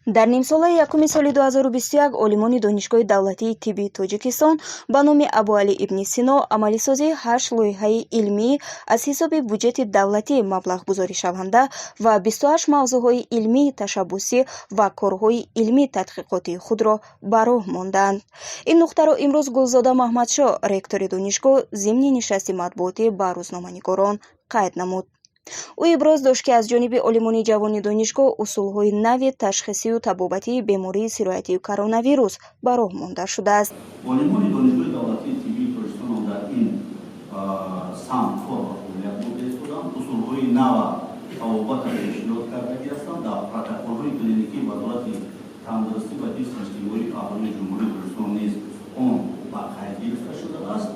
Дар нимсолаи якуми соли 2021 олимони Донишгоҳи давлатии тиббии Тоҷикистон ба номи Абуалӣ ибни Сино амалисозии ҳашт лоиҳаи илмӣ аз ҳисоби буҷети давлатӣ маблағгузоришаванда ва 28 мавзӯъҳои илмии ташаббусӣ ва корҳои илмии тадқиқотии худро ба роҳ мондаанд. Ин нуқтаро имрӯз Гулзода Маҳмадшоҳ, ректори донишгоҳ, зимни нишасти матбуотӣ ба рӯзноманигорон қайд намуд. Ӯ иброз дошт, ки аз ҷониби олимони ҷавони донишгоҳ усулҳои нави ташхисию табобатии бемории сироятии коронавирус ба роҳ монда шудааст. Олимони Донишгоҳи давлатии тиббии Тоҷикистон дар ин самт кор ва фаъолият бурда истоданд, усулҳои нава табобатро пешниҳод кардагӣ ҳастанд. Дар протоколҳои клиникии Вазорати тандурустӣ ва ҳифзи иҷтимоии аҳолии Ҷумҳурии Тоҷикистон низ он ба қайд гирифта шудааст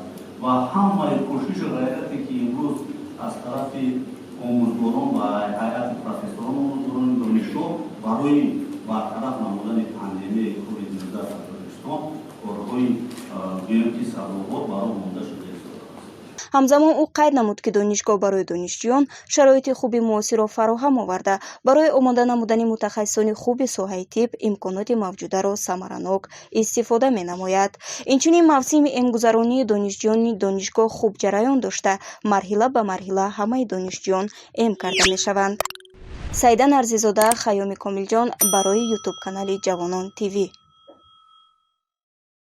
ва ҳамаи кӯшишу ғайрате, ки имрӯз аз тарафи омӯзгорон ва ҳайати профессорон, омӯзгорони донишгоҳ барои бартараф намудани пандемияи ковид-19 дар Тоҷикистон корҳои, гӯем ки, сазовор ба роҳ монда шуда истодааст. Ҳамзамон ӯ қайд намуд, ки донишгоҳ барои донишҷӯён шароити хуби муосирро фароҳам оварда, барои омода намудани мутахассисони хуби соҳаи тиб имконоти мавҷударо самаранок истифода менамояд. Инчунин мавсими эмгузаронии донишҷӯёни донишгоҳ хуб ҷараён дошта, марҳила ба марҳила ҳамаи донишҷӯён эм карда мешаванд. Саида Нарзизода, Хайёми Комилҷон, барои Ютуб канали «Ҷавонон ТВ».